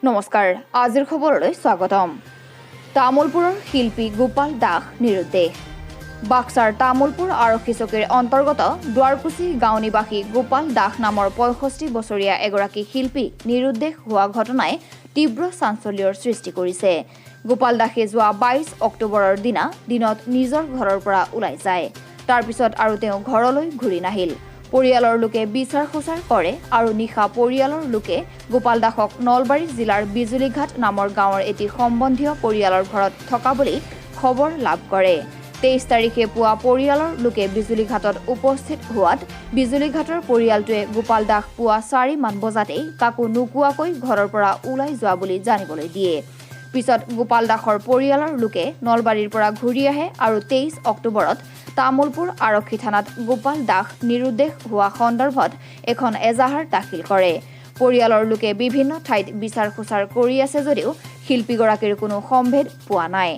নমস্কাৰ, আজিৰ খবৰলৈ স্বাগতম। তামুলপুৰৰ শিল্পী গোপাল দাস নিৰুদ্দেশ। বাক্সাৰ তামুলপুৰ আৰক্ষী চকীৰ অন্তৰ্গত দুৱাৰকুছি গাঁও নিবাসী গোপাল দাস নামৰ 65 বছৰীয়া এগৰাকী শিল্পী নিৰুদ্দেশ হোৱা ঘটনাই তীব্ৰ চাঞ্চল্যৰ সৃষ্টি কৰিছে। গোপাল দাসে যোৱা 22 অক্টোবৰৰ দিনা দিনত নিজৰ ঘৰৰ পৰা ওলাই যায়। তাৰপিছত আৰু তেওঁ ঘৰলৈ ঘূৰি নাহিল। পৰিয়ালৰ লোকে বিচাৰ খোচাৰ কৰে আৰু নিশা পৰিয়ালৰ লোকে গোপাল দাসক নলবাৰী জিলাৰ বিজুলীঘাট নামৰ গাঁৱৰ এটি সম্বন্ধীয় পৰিয়ালৰ ঘৰত থকা বুলি খবৰ লাভ কৰে। 23 তাৰিখে পুৱা পৰিয়ালৰ লোকে বিজুলীঘাটত উপস্থিত হোৱাত বিজুলীঘাটৰ পৰিয়ালটোৱে গোপাল দাস পুৱা 4 মান বজাতেই কাকো নোকোৱাকৈ ঘৰৰ পৰা ওলাই যোৱা বুলি জানিবলৈ দিয়ে। পিছত গোপাল দাসৰ পৰিয়ালৰ লোকে নলবাৰীৰ পৰা ঘূৰি আহে আৰু 23 অক্টোবৰত তামুলপুৰ আৰক্ষী থানাত গোপাল দাস নিৰুদ্দেশ হোৱা সন্দৰ্ভত এখন এজাহাৰ দাখিল কৰে। পৰিয়ালৰ লোকে বিভিন্ন ঠাইত বিচাৰ খোচাৰ কৰি আছে যদিও শিল্পীগৰাকীৰ কোনো সম্ভেদ পোৱা নাই।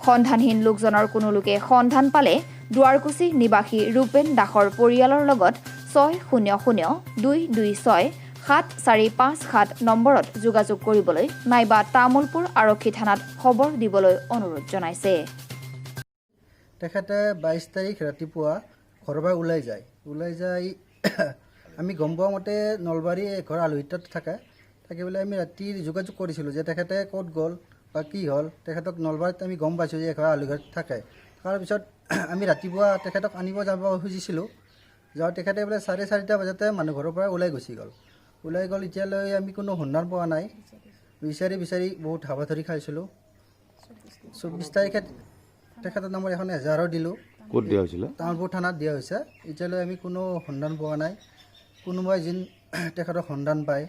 সন্ধানহীন লোকজনৰ কোনো লোকে সন্ধান পালে দুৱাৰকুছি নিবাসী ৰূপেন দাসৰ পৰিয়ালৰ লগত 600 226 7457 নম্বৰত যোগাযোগ কৰিবলৈ নাইবা তামুলপুৰ আৰক্ষী থানাত খবৰ দিবলৈ অনুৰোধ জনাইছে। তেখেতে 22 তাৰিখ ৰাতিপুৱা ঘৰৰ পৰা ওলাই যায়। ওলাই যাই আমি গম পোৱা মতে নলবাৰী ঘৰ আলহীত থাকে। থাকি পেলাই আমি ৰাতি যোগাযোগ কৰিছিলোঁ যে তেখেতে ক'ত গ'ল বা কি হ'ল। তেখেতক নলবাৰীত আমি গম পাইছোঁ যে ঘৰ আলহীত থাকে। তাৰপিছত আমি ৰাতিপুৱা তেখেতক আনিব যাব খুজিছিলোঁ। যাওঁ তেখেতে বোলে 4:30 বজাতে মানুহ ঘৰৰ পৰা ওলাই গুচি গ'ল। ওলাই গ'ল, এতিয়ালৈ আমি কোনো সন্ধান পোৱা নাই। বিচাৰি বিচাৰি বহুত হাবাথুৰি খাইছিলোঁ। 24 তাৰিখে তেখেতৰ নামৰ এখন এজাহাৰো দিলোঁ। ক'ত দিয়া হৈছিলে? তামুলপুৰ থানাত দিয়া হৈছে। এতিয়ালৈ আমি কোনো সন্ধান পোৱা নাই। কোনোবাই যেন তেখেতৰ সন্ধান পায়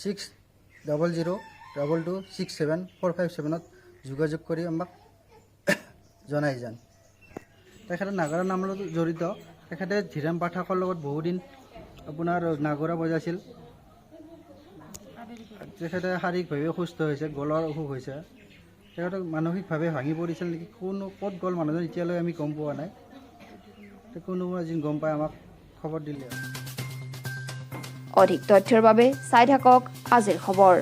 600 22 67 457ত যোগাযোগ কৰি আমাক জনাই যান। তেখেতে নাগাৰা নামৰ লগত জড়িত। তেখেতে ধীৰেণ পাঠকৰ লগত বহুদিন আপোনাৰ নাগৰা বজাইছিল। তেখেতে শাৰীৰিকভাৱে অসুস্থ হৈছে, গলৰ অসুখ হৈছে। তেখেতক মানসিকভাৱে ভাঙি পৰিছিল নেকি, কোনো ক'ত গ'ল মানুহজন এতিয়ালৈ আমি গম পোৱা নাই। কোনোবা যি গম পায় আমাক খবৰ দিলে। অধিক তথ্যৰ বাবে চাই থাকক আজিৰ খবৰ।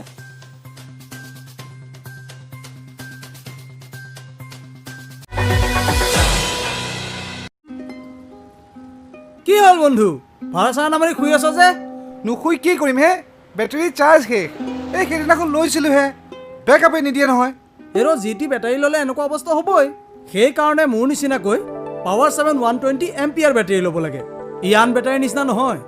কি হ'ল বন্ধু, ভাড়া চাড়া নামাৰি শুই আছ যে? নুশুই কি কৰিম হে, বেটেৰী চাৰ্জ শেষ। এই সেইদিনাখন লৈছিলোঁহে, বেকআপে নিদিয়ে নহয়। এৰ জি টি বেটাৰী ল'লে এনেকুৱা অৱস্থা হ'বই। সেইকাৰণে মোৰ নিচিনাকৈ পাৱাৰ 7 120 এম্পিয়াৰ বেটাৰী ল'ব লাগে। ই আন বেটাৰীৰ নিচিনা নহয়।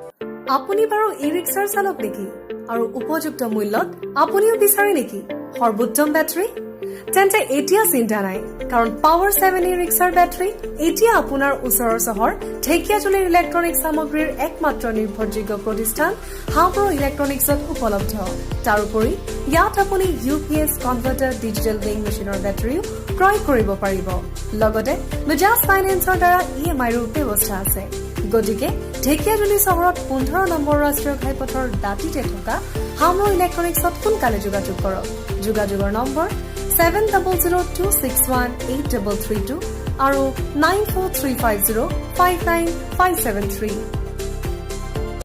আপুনি বাৰু ই ৰিক্সাৰ চালক নেকি? আৰু উপযুক্ত মূল্যত আপুনিও বিচাৰে নেকি সৰ্বোত্তম বেটাৰী? তেন্তে এতিয়া চিন্তা নাই, কাৰণ পাৱাৰ 7 ই ৰিক্সাৰ বেটাৰী এতিয়া আপোনাৰ ওচৰৰ চহৰ ঢেকীয়াজুলিৰ ইলেক্ট্ৰনিক সামগ্ৰীৰ একমাত্ৰ নিৰ্ভৰযোগ্য প্ৰতিষ্ঠান হামৰো ইলেক্ট্ৰনিক্সত উপলব্ধ। তাৰোপৰি ইয়াত আপুনি UPS converter, digital weighing মেচিনৰ বেটাৰীও ক্ৰয় কৰিব পাৰিব। লগতে বাজাজ ফাইনেন্সৰ দ্বাৰা EMIৰো ব্যৱস্থা আছে। গতিকে ঢেকীয়াজুলি চহৰত 15 নম্বৰ ৰাষ্ট্ৰীয় ঘাইপথৰ দাঁতিতে থকা হামৰো ইলেক্ট্ৰনিক্সত সোনকালে যোগাযোগ কৰক। যোগাযোগৰ নম্বৰ 700 261 8332 আৰু 9435059573।